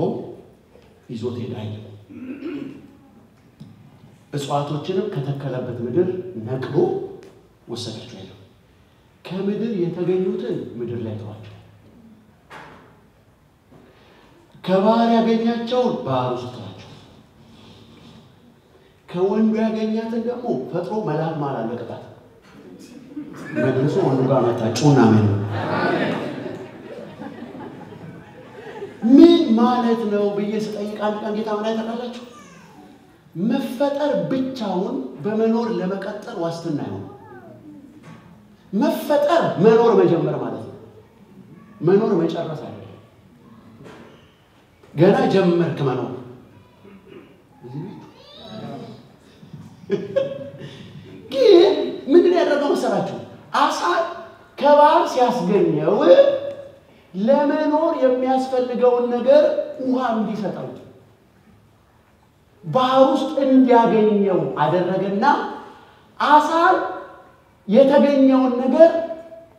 ይዞት ሄደ አይደለም እጽዋቶችንም ከተከለበት ምድር ነቅሎ ወሰዳቸው አይደለም ከምድር የተገኙትን ምድር ላይ ተዋቸው ከባህር ያገኛቸውን ባህር ውስጥ ተዋቸው ከወንዱ ያገኛትን ደግሞ ፈጥሮ መልአክ ማላለቀባት መልሶ ወንዱ ጋር መጣ ጩና ምን ምን ማለት ነው ብዬ ስጠይቅ አንድ ቀን ጌታ ምን ታውቃላችሁ መፈጠር ብቻውን በመኖር ለመቀጠል ዋስትና አይሆንም መፈጠር መኖር መጀመር ማለት ነው መኖር መጨረስ አይደለም ገና ጀመርክ መኖር ግን ምንድን ያደረገው መሰላችሁ አሳ ከባህር ሲያስገኘው ለመኖር የሚያስፈልገውን ነገር ውሃ እንዲሰጠው ባህር ውስጥ እንዲያገኘው አደረገና አሳን የተገኘውን ነገር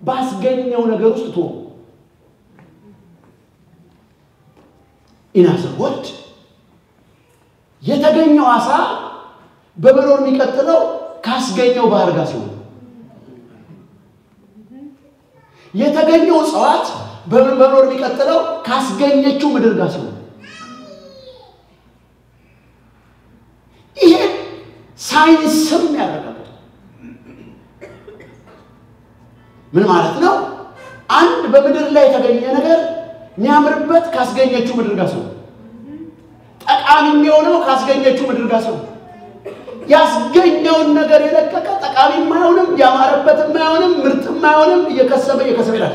ባስገኘው ነገር ውስጥ ተወው in other word የተገኘው አሳ በመኖር የሚቀጥለው ካስገኘው ባህር ጋር ሲሆን የተገኘው እጽዋት በመኖር የሚቀጥለው ካስገኘችው ምድር ጋር ሲሆን ይሄ ሳይንስም ያረጋግጣል ምን ማለት ነው አንድ በምድር ላይ የተገኘ ነገር የሚያምርበት ካስገኘችው ምድር ጋር ሲሆን ጠቃሚ የሚሆነው ካስገኘችው ምድር ጋር ሲሆን ያስገኘውን ነገር የለቀቀ ጠቃሚም አይሆንም ያማረበትም አይሆንም ምርጥም አይሆንም እየከሰበ እየከሰበ ይላል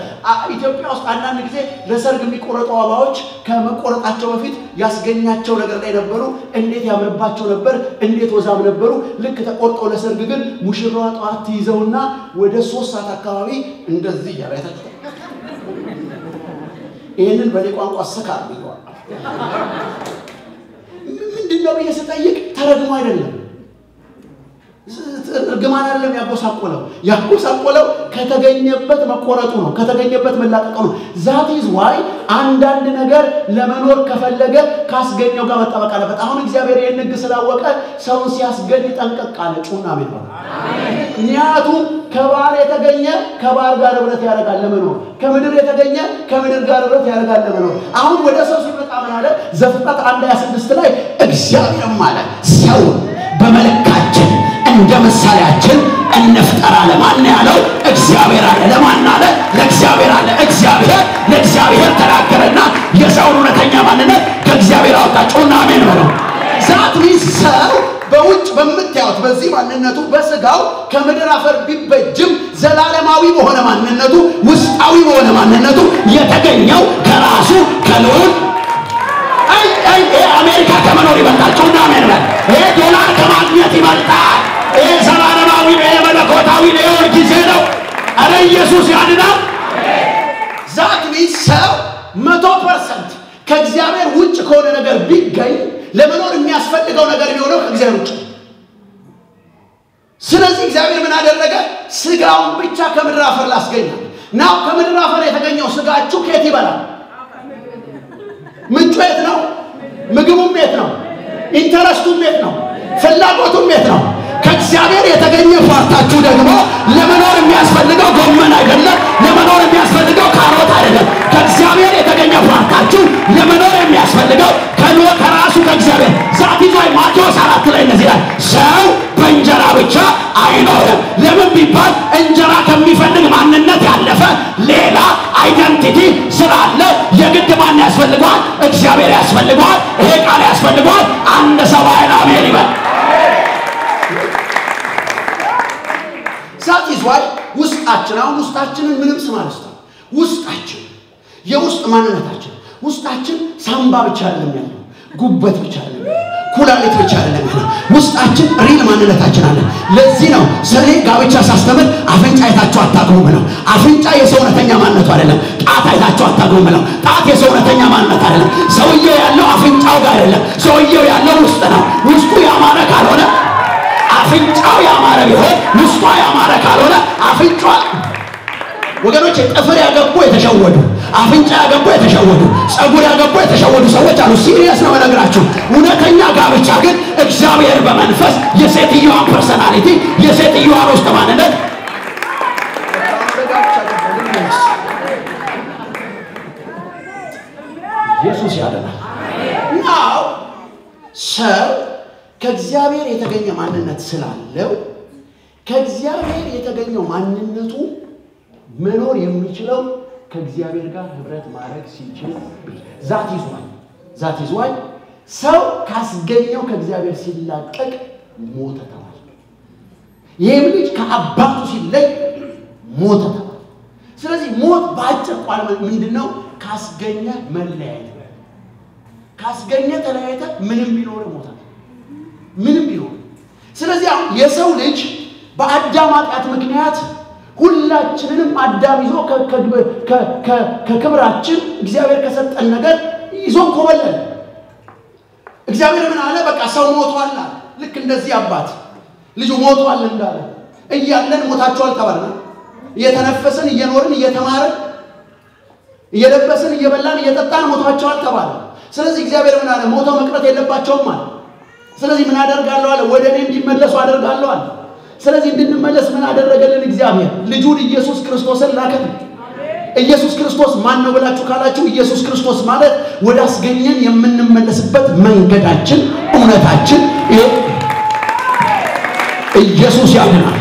ኢትዮጵያ ውስጥ አንዳንድ ጊዜ ለሰርግ የሚቆረጡ አበባዎች ከመቆረጣቸው በፊት ያስገኛቸው ነገር ላይ ነበሩ እንዴት ያምርባቸው ነበር እንዴት ወዛም ነበሩ ልክ ተቆርጠው ለሰርግ ግን ሙሽራዋ ጠዋት ትይዘውና ወደ 3 ሰዓት አካባቢ እንደዚህ ያላይታችሁ ይሄንን በኔ ቋንቋ ስካር ይለዋል ምንድነው ብዬ ስጠይቅ ተረግሞ አይደለም እርግማን አይደለም ያጎሳቆለው፣ ያጎሳቆለው ከተገኘበት መቆረጡ ነው፣ ከተገኘበት መላቀቁ ነው። That is why አንዳንድ ነገር ለመኖር ከፈለገ ካስገኘው ጋር መጣበቅ አለበት። አሁን እግዚአብሔር ይህን ሕግ ስላወቀ ሰውን ሲያስገኝ ጠንቀቅ አለ። ጩና አሜን በሉ። ምክንያቱም ከባህር የተገኘ ከባህር ጋር ህብረት ያደርጋል ለመኖር፣ ከምድር የተገኘ ከምድር ጋር ህብረት ያደርጋል ለመኖር። አሁን ወደ ሰው ሲመጣ ምን አለ? ዘፍጥረት 1:26 ላይ እግዚአብሔርም አለ ሰውን በመልካችን እንደ ምሳሌያችን እንፍጠር አለ። ማን ያለው? እግዚአብሔር አለ። ለማን አለ? ለእግዚአብሔር አለ። እግዚአብሔር ለእግዚአብሔር ተናገረና የሰውን እውነተኛ ማንነት ከእግዚአብሔር አወጣ። ጩና አሜን በለው። That means ሰው በውጭ በምታዩት በዚህ ማንነቱ በስጋው ከምድር አፈር ቢበጅም ዘላለማዊ በሆነ ማንነቱ ውስጣዊ በሆነ ማንነቱ የተገኘው ከራሱ ከልዑል። አይ አይ፣ አሜሪካ ከመኖር ይበልጣል። ጩና አሜን በል። ይሄ ዶላር ከማግኘት ይበልጣል። ይሄ ዘላለማዊ ነው። ይሄ መለኮታዊ ነው። ይሄ ጊዜ ነው። አረ ኢየሱስ ያድናል። That means ሰው 100% ከእግዚአብሔር ውጭ ከሆነ ነገር ቢገኝ ለመኖር የሚያስፈልገው ነገር የሚሆነው ከእግዚአብሔር ውጭ። ስለዚህ እግዚአብሔር ምን አደረገ? ስጋውን ብቻ ከምድር አፈር ላስገኛል። Now ከምድር አፈር የተገኘው ስጋችሁ ከየት ይበላል? ምንጩ የት ነው? ምግቡም የት ነው? Interest ኡም የት ነው? ፍላጎቱም የት ነው? ከእግዚአብሔር የተገኘ part ኣችሁ ደግሞ ለመኖር የሚያስፈልገው ጎመን አይደለም። ለመኖር የሚያስፈልገው ካሮት አይደለም። ከእግዚአብሔር የተገኘ part ኣችሁ ለመኖር የሚያስፈልገው ከራሱ ከእግዚአብሔር። That is why ማቴዎስ 4 ላይ እንደዚህ ይላል፣ ሰው በእንጀራ ብቻ አይኖርም። ለምን ቢባል እንጀራ ከሚፈልግ ማንነት ያለፈ ሌላ identity ስላለ የግድ ማን ያስፈልገዋል? እግዚአብሔር ያስፈልገዋል። ይሄ ቃል ያስፈልገዋል። አንድ ሰው ኃይል አሜን ይበል። That is why ውስጣችን አሁን ውስጣችንን ምንም ስም አልሰጠውም። ውስጣችን የውስጥ ማንነታችን ውስጣችን ሳምባ ብቻ አይደለም ያለው፣ ጉበት ብቻ አይደለም ያለው፣ ኩላሊት ብቻ አይደለም ያለው። ውስጣችን real ማንነታችን አለ። ለዚህ ነው ስለ ጋብቻ ሳስተምር አፍንጫ አይታችሁ አታግቡ ብለው። አፍንጫ የሰው እውነተኛ ማንነቱ አይደለም። ጣት አይታችሁ አታግቡ ብለው። ጣት የሰው እውነተኛ ማንነት አይደለም። ሰውየው ያለው አፍንጫው ጋር አይደለም። ሰውየው ያለው ውስጥ ነው። ውስጡ ያማረ ካልሆነ፣ አፍንጫው ያማረ ቢሆን ውስጧ ያማረ ካልሆነ አፍንጫዋ፣ ወገኖች፣ ጥፍር ያገቡ የተሸወዱ፣ አፍንጫ ያገቡ የተሸወዱ፣ ጸጉር ያገቡ የተሸወዱ ሰዎች አሉ። Serious ነው የምነግራችሁ። እውነተኛ ጋብቻ ግን እግዚአብሔር በመንፈስ የሴትዮዋን personality፣ የሴትዮዋን ውስጥ ማንነት። ኢየሱስ ያድናል። Now ሰው ከእግዚአብሔር የተገኘ ማንነት ስላለው ከእግዚአብሔር የተገኘው ማንነቱ መኖር የሚችለው ከእግዚአብሔር ጋር ህብረት ማድረግ ሲችል። That is why ሰው ካስገኘው ከእግዚአብሔር ሲላቀቅ ሞተ ተባለ። ይህም ልጅ ከአባቱ ሲለይ ሞተ ተባለ። ስለዚህ ሞት በአጭር ቋል ምንድን ነው? ካስገኘ መለያየት ነው። ካስገኘ ተለያይተ ምንም ቢኖር ሞታል። ምንም ቢኖር። ስለዚህ አሁን የሰው ልጅ በአዳም ኃጢአት ምክንያት ሁላችንንም አዳም ይዞ ከክብራችን እግዚአብሔር ከሰጠን ነገር ይዞን ኮበለለ። እግዚአብሔር ምን አለ? በቃ ሰው ሞቷል አለ። ልክ እንደዚህ አባት ልጁ ሞቷል እንዳለ እያለን ሞታችኋል ተባልን። እየተነፈስን፣ እየኖርን፣ እየተማርን፣ እየለበስን፣ እየበላን፣ እየጠጣን ሞቷቸዋል ተባለ። ስለዚህ እግዚአብሔር ምን አለ? ሞተው መቅረት የለባቸውም አለ። ስለዚህ ምን አደርጋለሁ አለ? ወደ እኔ እንዲመለሱ አደርጋለሁ አለ። ስለዚህ እንድንመለስ ምን አደረገልን እግዚአብሔር? ልጁን ኢየሱስ ክርስቶስን ላከልን። ኢየሱስ ክርስቶስ ማን ነው ብላችሁ ካላችሁ ኢየሱስ ክርስቶስ ማለት ወደ አስገኘን የምንመለስበት መንገዳችን፣ እውነታችን ኢየሱስ ያድናል።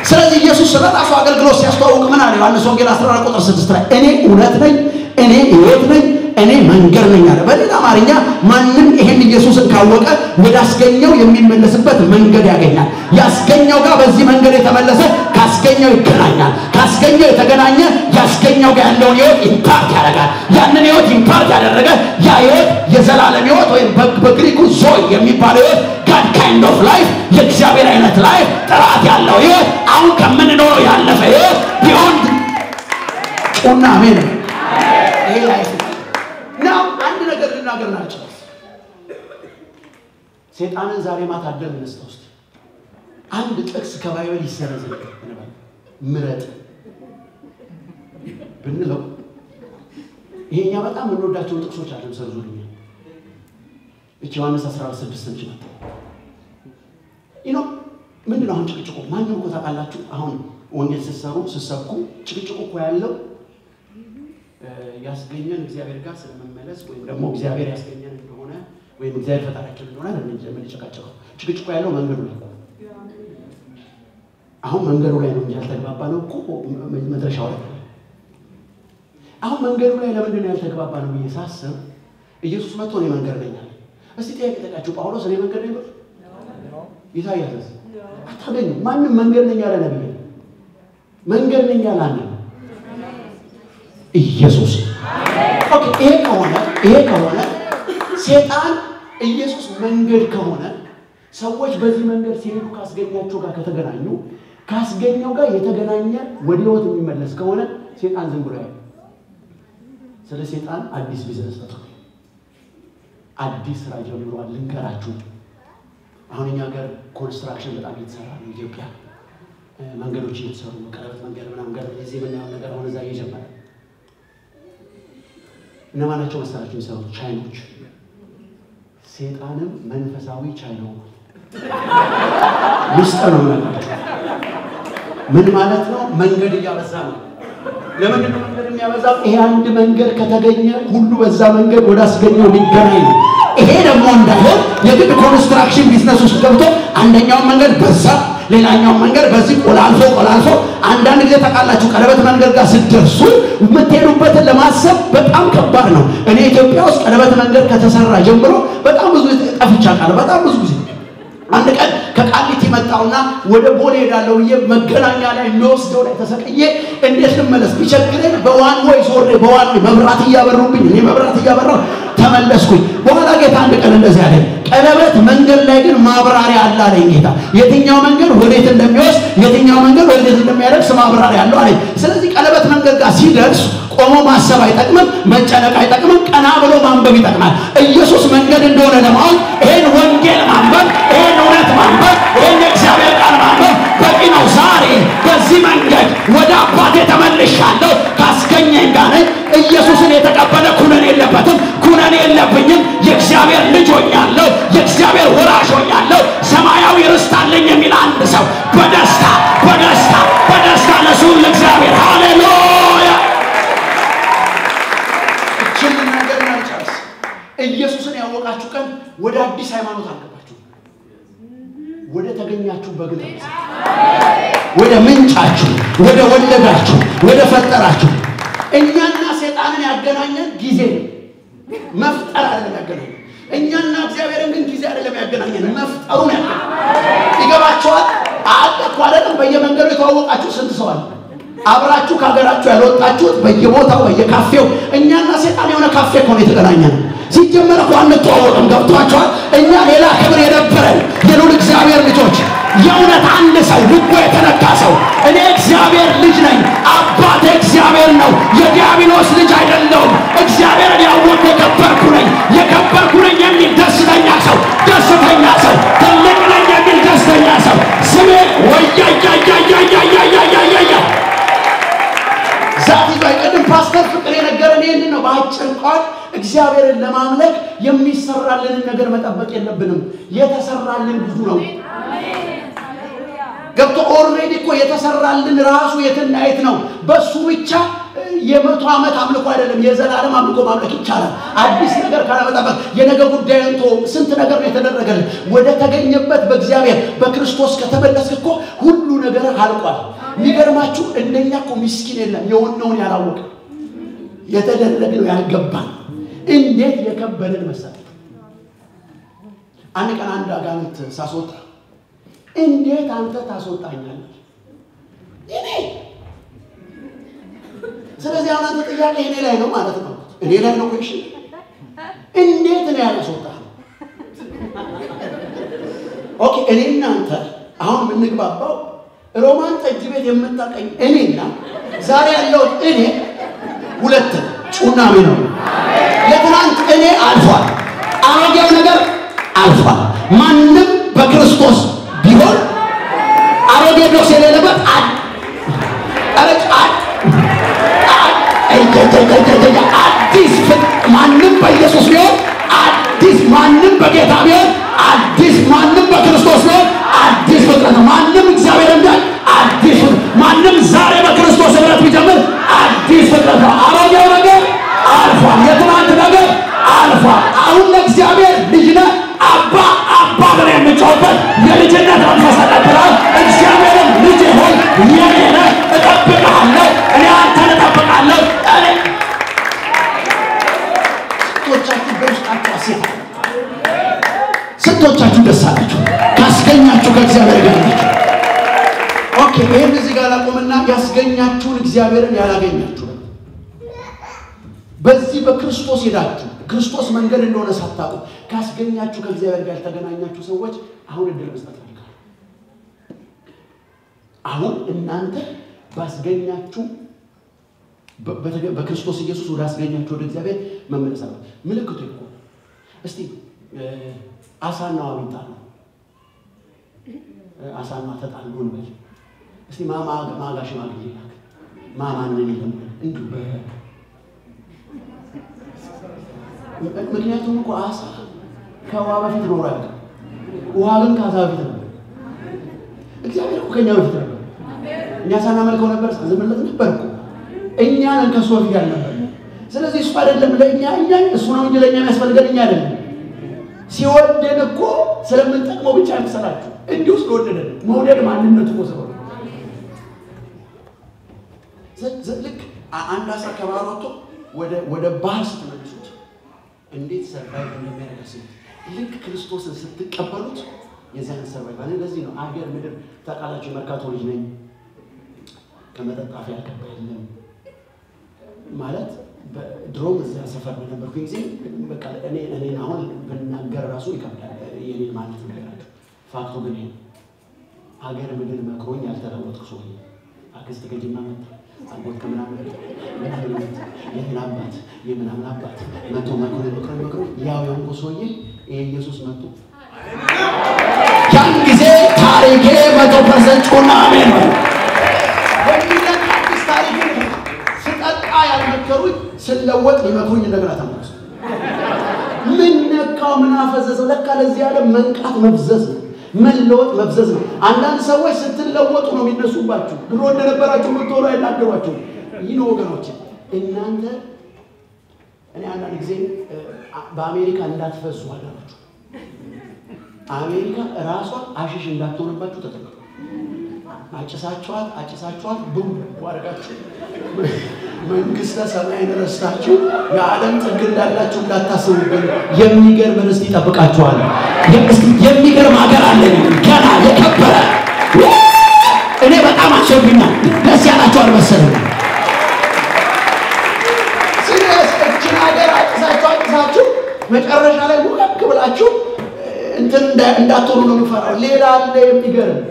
ስለዚህ ኢየሱስ ስለ ራሱ አገልግሎት ሲያስተዋውቅ ምን አለ? ዮሐንስ ወንጌል 14 ቁጥር 6 ላይ እኔ እውነት ነኝ፣ እኔ ሕይወት ነኝ፣ እኔ መንገድ ነኝ አለ። በሌላ አማርኛ ማንም ይሄን ኢየሱስን ካወቀ ወደ አስገኘው የሚመለስበት መንገድ ያገኛል። ያስገኘው ጋር በዚህ መንገድ የተመለሰ ካስገኘው ይገናኛል። ካስገኘው የተገናኘ ያስገኘው ጋር ያለውን ሕይወት impart ያደርጋል። ያንን ሕይወት impart ያደረገ ያ ሕይወት የዘላለም ሕይወት ወይም በግሪኩ ዞይ የሚባለው ሕይወት፣ God kind of life፣ የእግዚአብሔር አይነት life፣ ጥራት ያለው ሕይወት፣ አሁን ከምንኖረው ያለፈ ሕይወት beyond። ጩና አሜን። ይሄ life ነው። አንድ ነገር ልናገር ናቸው። ሴጣንን ዛሬ ማታ ድል እንስጠው እስቲ። አንድ ጥቅስ ከ Bible ይሰረዝ ምረጥ ብንለው ይሄኛ በጣም የምንወዳቸው ጥቅሶች አሉ ሰርዙልኝ። እቺ ዮሐንስ 14:6 ነች። you know ምንድነው አሁን ጭቅጭቁ? ማንም እኮ ታውቃላችሁ፣ አሁን ወንጌል ስትሰሩ ስትሰብኩ ጭቅጭቁ እኮ ያለው ያስገኘን እግዚአብሔር ጋር ስለመመለስ ወይም ደግሞ እግዚአብሔር ያስገኘን እንደሆነ ወይም እግዚአብሔር ፈጣሪያችን እንደሆነ የምንጨቃጨቀው። ጭቅጭቁ ያለው መንገዱ ላይ ነው። አሁን መንገዱ ላይ ነው እንጂ ያልተግባባነው እኮ መድረሻው ላይ። አሁን መንገዱ ላይ ለምንድን ነው ያልተግባባነው ብዬ ሳስብ ኢየሱስ መጥቶ እኔ መንገድ ነኝ አለ። እስቲ ጥያቄ ጠይቃችሁ፣ ጳውሎስ እኔ መንገድ ነኝ ብሎ ኢሳይያስስ አታገኙም። ማንም መንገድ ነኝ ያለ ነብይ መንገድ ነኝ ያለ አንድ ነው፣ ኢየሱስ። Okay፣ ይሄ ከሆነ ሴጣን ኢየሱስ መንገድ ከሆነ ሰዎች በዚህ መንገድ ሲሄዱ ካስገኛቸው ጋር ከተገናኙ ካስገኘው ጋር የተገናኘ ወደ ህይወት የሚመለስ ከሆነ ሴጣን ዝም ብሎ ያያል። ስለ ሴጣን አዲስ ቢዝነስ ፈጥሯል። አዲስ ስራ ጀምሯል። ልንገራችሁ፣ አሁን እኛ ሀገር construction በጣም እየተሰራ ነው። ኢትዮጵያ መንገዶች እየተሰሩ ነው። ቀለበት መንገድ ምናምን ጋር እዚህ የምናየው ነገር አሁን እዛ እየጀመረ እነማን ናቸው መሰላችሁ የሚሰሩት? ቻይኖች። ሴጣንም መንፈሳዊ ቻይና ሆኗል። ሚስጥር ነው የምነግራችሁ። ምን ማለት ነው? መንገድ እያበዛ ነው። ለምንድን ነው መንገድ የሚያበዛው? ይሄ አንድ መንገድ ከተገኘ ሁሉ በዛ መንገድ ወደ አስገኘው ሊገናኝ ነው። ይሄ ደግሞ እንዳይሆን የግድ construction business ውስጥ ገብቶ አንደኛውን መንገድ በዛ ሌላኛውን መንገድ በዚህ ቆላልፎ ቆላልፎ አንዳንድ ጊዜ ታውቃላችሁ ቀለበት መንገድ ጋር ስትደርሱ የምትሄዱበትን ለማሰብ በጣም ከባድ ነው። እኔ ኢትዮጵያ ውስጥ ቀለበት መንገድ ከተሰራ ጀምሮ በጣም ብዙ ጊዜ ጠፍቼ አውቃለሁ። በጣም ብዙ ጊዜ። አንድ ቀን ከቃሊቲ መጣውና ወደ ቦሌ ሄዳለሁ ብዬ መገናኛ ላይ የሚወስደው ላይ ተሰቅዬ እንዴት ልመለስ ቢቸግረኝ በ one way ዞሬ በ one way መብራት እያበሩብኝ እኔ መብራት እያበራሁ ተመለስኩኝ። በኋላ ጌታ አንድ ቀን እንደዚህ አለኝ፣ ቀለበት መንገድ ላይ ግን ማብራሪያ አለ አለኝ ጌታ። የትኛው መንገድ ወዴት እንደሚወስድ የትኛው መንገድ ወዴት እንደሚያደርስ ማብራሪያ አለው አለኝ። ስለዚህ ቀለበት መንገድ ጋር ሲደርስ ቆሞ ማሰብ አይጠቅምም፣ መጨነቅ አይጠቅምም፣ ቀና ብሎ ማንበብ ይጠቅማል። ኢየሱስ መንገድ እንደሆነ ለማወቅ ይሄን ወንጌል ማንበብ፣ ይሄን እውነት ማንበብ፣ ይሄን የእግዚአብሔር ቃል ማንበብ በቂ ነው። ዛሬ በዚህ መንገድ ወደ አባቴ ተመልሻለሁ፣ ካስገኘኝ ጋር ነኝ። ኢየሱስን የተቀበለ ኩነኔ የለበትም፣ ኩነኔ የለብኝም። የእግዚአብሔር ልጅ ሆኛለሁ፣ የእግዚአብሔር ወራሽ ሆኛለሁ፣ ሰማያዊ ርስት አለኝ የሚል አንድ ሰው በደስታ በደስታ በደስታ ለሱ ለእግዚአብሔር ሃሌሉያ። እችን ነገር ልጨርስ። ኢየሱስን ያወቃችሁ ቀን ወደ አዲስ ሃይማኖት አልገባችሁ፣ ወደ ተገኛችሁ በግን ወደ ምንጫችሁ፣ ወደ ወለዳችሁ፣ ወደ ፈጠራችሁ። እኛና ሴጣንን ያገናኘን ጊዜ ነው። መፍጠር አይደለም ያገናኘን። እኛና እግዚአብሔርን ግን ጊዜ አይደለም ያገናኘን፣ መፍጠሩን ያገናኘን። ይገባችኋል? አለ እኮ አይደለም? በየመንገዱ የተዋወቃችሁ ስንት ሰው አለ? አብራችሁ ከሀገራችሁ ያልወጣችሁት በየቦታው በየካፌው። እኛና ሴጣን የሆነ ካፌ እኮ ነው የተገናኘነው። ሲጀመር እኮ አንተዋወቅም። ገብቷችኋል? እኛ ሌላ ክብር የነበረን የልዑል እግዚአብሔር ልጆች። የእውነት አንድ ሰው ልቦ የተነካ ሰው እኔ እግዚአብሔር ልጅ ነኝ፣ አባቴ እግዚአብሔር ነው፣ የዲያብሎስ ልጅ አይደለሁም፣ እግዚአብሔርን ያወቅኩ የከበርኩ ነኝ፣ የከበርኩ ነኝ የሚል ደስተኛ ሰው፣ ደስተኛ ሰው፣ ትልቅ ነኝ የሚል ደስተኛ ሰው ስሜ ወያያያያያያያያያ ዛት ይዞ አይቀድም። ፓስተር ፍቅር የነገረን ይህንን ነው። በአጭር ቃል እግዚአብሔርን ለማምለክ የሚሰራልንን ነገር መጠበቅ የለብንም። የተሰራልን ብዙ ነው። ገብቶ already እኮ የተሰራልን ራሱ የትና የት ነው። በሱ ብቻ የ100 ዓመት አምልኮ አይደለም የዘላለም አምልኮ ማምለክ ይቻላል። አዲስ ነገር ካላመጣበት የነገ ጉዳይን ተወው። ስንት ነገር ነው የተደረገልን። ወደ ተገኘበት በእግዚአብሔር በክርስቶስ ከተመለስክ እኮ ሁሉ ነገር አልቋል። የሚገርማችሁ እንደኛ እኮ ምስኪን የለም። የሆነውን ያላወቀ የተደረግነው ያልገባን እንዴት የከበደን መሰለህ። አንድ ቀን አንድ አጋንንት ሳስወጣ እንዴት አንተ ታስወጣኛለህ? እኔ ስለዚህ አሁን አንተ ጥያቄ እኔ ላይ ነው ማለት ነው። እኔ ላይ ነው question። እንዴት እኔ ያላስወጣህ? Okay፣ እኔ እናንተ አሁን የምንግባባው ሮማን ጠጅ ቤት የምታቀኝ እኔና ዛሬ ያለሁት እኔ ሁለት ጩናሜ ነው። የትናንት እኔ አልፏል። አሮጌው ነገር አልፏል። ማንም በክርስቶስ ቢሆን ከእግዚአብሔር ጋር ናችሁ። Okay፣ ይሄን እዚህ ጋር ላቆምና ያስገኛችሁን እግዚአብሔርን ያላገኛችሁ በዚህ በክርስቶስ ሄዳችሁ ክርስቶስ መንገድ እንደሆነ ሳታውቁ ካስገኛችሁ ከእግዚአብሔር ጋር ያልተገናኛችሁ ሰዎች አሁን እድል መስጠት ፈልጋለሁ። አሁን እናንተ ባስገኛችሁ በክርስቶስ ኢየሱስ ወደ አስገኛችሁ ወደ እግዚአብሔር መመለስ አለበት። ምልክቱ እኮ እስቲ አሳና ውሃ ቢጣሉ አሳና ተጣሉ እንበል። እስቲ ማማ ማጋ ሽማግሌ ላክ ማማንን ይለም እንዲሁ ምክንያቱም እኮ አሳ ከውሃ በፊት ኖሮ አያውቅም። ውሃ ግን ከአሳ በፊት ነበር። እግዚአብሔር እኮ ከእኛ በፊት ነበር። እኛ ሳናመልከው ነበር፣ ሳንዘምርለት ነበር እኮ። እኛ ነን ከእሱ በፊት ያልነበር። ስለዚህ እሱ አይደለም ለእኛ እኛ እሱ ነው እንጂ ለእኛ የሚያስፈልገን እኛ አይደለም። ሲወደን እኮ ስለምንጠቅመው ብቻ አይምሰላችሁ፣ እንዲሁ ስለወደደን። መውደድ ማንነቱ እኮ ስለሆነ ልክ አንድ አሳ ከባህር ወጥቶ ወደ ባህር ስትመልሱት እንዴት survive እንደሚያደርግ አስቡት። ልክ ክርስቶስን ስትቀበሉት የዚያን survive አለ። ለዚህ ነው አገር ምድር ታውቃላችሁ፣ የመርካቶ ልጅ ነኝ ከመጠጥ አፍ ያልገባ የለም ማለት። ድሮም እዚያ ሰፈር በነበርኩኝ ጊዜ በቃ እኔን አሁን ብናገር ራሱ ይከብዳል የኔን ማለት ነገራቸው። fact ኡ ግን ይሄ አገር ምድር መክሮኝ ያልተለወጥኩ ሰው ነኝ። አክስት ከጅማ መጣ፣ አጎት ከምናምን መጣ፣ የምን አባት የምናምን አባት መጥቶ መክሮ መክሮ መክሮ ያው የሆንኩ ሰውዬ ይሄ ኢየሱስ መጥቶ ያን ጊዜ ታሪኬ 100% ጮና አሜን ነው። የሚለቅ አዲስ ታሪክ ስጠጣ ያልመከሩኝ ስለወጥ ሊመክሩኝ እንደገና ተመለሱ። ምን ነካው? ምን አፈዘዘው? ለካ ለዚህ ዓለም መንቃት መፍዘዝ ነው፣ መለወጥ መፍዘዝ ነው። አንዳንድ ሰዎች ስትለወጡ ነው የሚነሱባችሁ። ድሮ እንደነበራችሁ የምትሆኑ አይናገሯችሁም። ይህ ነው ወገኖች፣ እናንተ እኔ አንዳንድ ጊዜ በአሜሪካ እንዳትፈዙ አደራችሁ። አሜሪካ ራሷ አሽሽ እንዳትሆንባችሁ ተጠንቀቁ። አጭሳችኋት አጭሳችኋት ብም አድርጋችሁ መንግስተ ሰማይን ረስታችሁ የዓለም ጥግ እንዳላችሁ እንዳታስቡብን። የሚገርም ርስት ይጠብቃችኋል። የሚገርም ሀገር አለን ገና የከበረ። እኔ በጣም አሸብኛል። ደስ ያላችሁ አልመሰለኝም። Serious እችን ሀገር አጭሳችሁ አጭሳችሁ መጨረሻ ላይ ውቀቅ ብላችሁ እንትን እንዳትሆኑ ነው የምፈራው። ሌላ አለ የሚገርም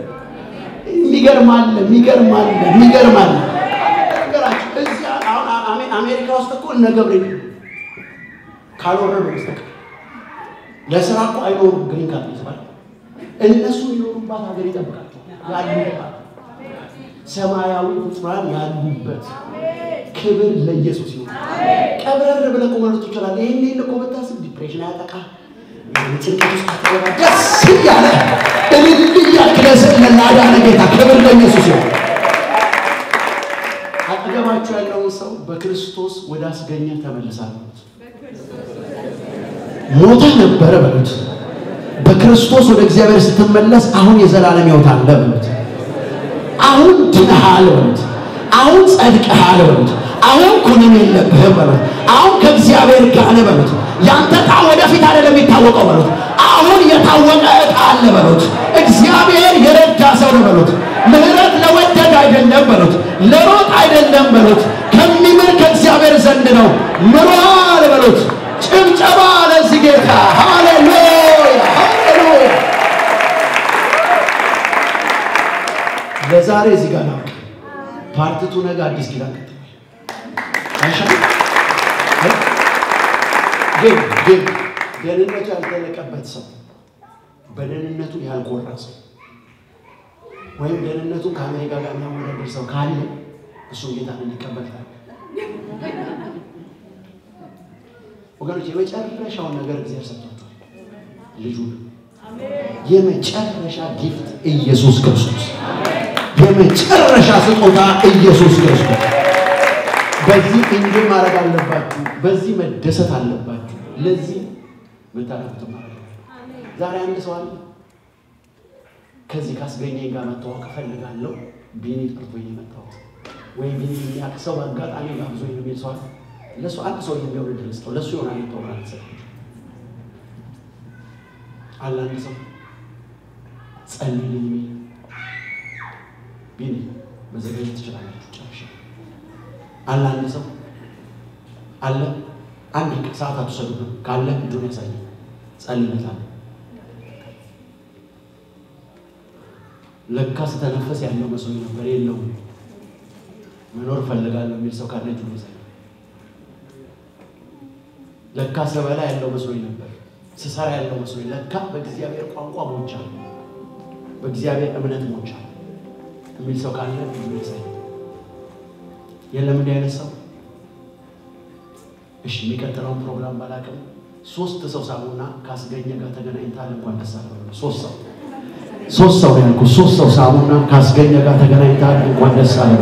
የሚገርም አለ የሚገርም አለ የሚገርም አለ። ነገራችሁ እዚህ አሁን አሜሪካ ውስጥ እኮ እነ ገብሬ ካልወረዱ በስተቀር ለስራ እኮ አይኖሩም። Green card ይባላል። እነሱ የሚኖሩባት ሀገር ይጠብቃቸዋል። ያሉባት ሰማያዊ ፍጡራን ያሉበት ክብር ለኢየሱስ ይሁን። ቀብረር ብለህ እኮ መኖር ትችላለህ። ይሄን እኮ ብታስብ depression አያጠቃ፣ ጭንቀት ውስጥ አትገባ። ደስ እያለ እልል እያልክ ለላዳነ ጌታ ክብር ለኢየሱስ ይሁን። አጠገባችሁ ያለውን ሰው በክርስቶስ ወደ አስገኘ ተመልሳለሁ። ሞተህ ነበረ በሉት። በክርስቶስ ወደ እግዚአብሔር ስትመለስ አሁን የዘላለም ሕይወት አለ በሉት። አሁን ድነሃል በሉት። አሁን ጸድቀሃል በሉት። አሁን ኩነኔ የለብህም በሉት። አሁን ከእግዚአብሔር ጋር ነህ በሉት። ያንተ ዕጣ ወደፊት አይደለም የሚታወቀው በሉት። አሁን የታወቀ ዕጣ አለ በሉት። እግዚአብሔር የረዳ ሰው ነው በሉት። ምህረት ለወደድ አይደለም በሉት። ለሮጥ አይደለም በሉት። ከሚምር ከእግዚአብሔር ዘንድ ነው። ምሯል በሉት። ጭብጨባ ለዚህ ጌታ። ሃሌሉያ ሃሌሉያ። ለዛሬ እዚህ ጋር ነው። Part two ነገ አዲስ ኪዳን ቀጥሏል። አይሻልም? ግን ግን ደህንነቱ ያልተለቀበት ሰው፣ በደህንነቱ ያልኮራ ሰው ወይም ደህንነቱን ከአሜሪካ ጋር የሚያወዳደር ሰው ካለ እሱም ጌታን እንዲቀበል ታዲያ ወገኖች፣ የመጨረሻውን ነገር እግዚአብሔር ሰጥቷቸዋል። ልጁ የመጨረሻ gift ኢየሱስ ክርስቶስ፣ የመጨረሻ ስጦታ ኢየሱስ ክርስቶስ። በዚህ enjoy ማድረግ አለባችሁ። በዚህ መደሰት አለባችሁ። ለዚህ የምታደርጉት ማድረግ ዛሬ አንድ ሰው አለ ከዚህ ካስገኘኝ ጋር መተዋወቅ እፈልጋለሁ፣ ቢኒ ጠርቶኝ የመጣሁት ወይም ቢኒ የሚያውቅ ሰው በአጋጣሚ ጋብዞኝ ነው የሚል ሰው አለ። ለእሱ አንድ ሰው የሚሆን እድል ስጠው። ለእሱ ይሆናል ፕሮግራም ተሰጣቸው አለ። አንድ ሰው ጸልይልኝ የሚል? ቢኒ መዘጋጀት ትችላላችሁ። ጨርሻ። አለ አንድ ሰው አለ። አንድ ሰዓት አትውሰዱብን። ካለ እጁን ያሳየ፣ ጸልይለታለሁ። ለካ ስተነፈስ ያለው መስሎኝ ነበር፣ የለውም። መኖር እፈልጋለሁ የሚል ሰው ካለ እጁን ያሳየ። ለካ ስበላ ያለው መስሎኝ ነበር፣ ስሰራ ያለው መስሎኝ፣ ለካ በእግዚአብሔር ቋንቋ ሞቻለሁ፣ በእግዚአብሔር እምነት ሞቻለሁ የሚል ሰው ካለ እጁን ያሳየ። የለም እንዲህ አይነት ሰው? እሺ፣ የሚቀጥለውን ፕሮግራም ባላቅም 3 ሰው ሳሙና ካስገኘ ጋር ተገናኝታል፣ እንኳን ደስ አለ። 3 ሰው፣ 3 ሰው ነው ያልኩት። 3 ሰው ሳሙና ካስገኘ ጋር ተገናኝታል፣ እንኳን ደስ አለ።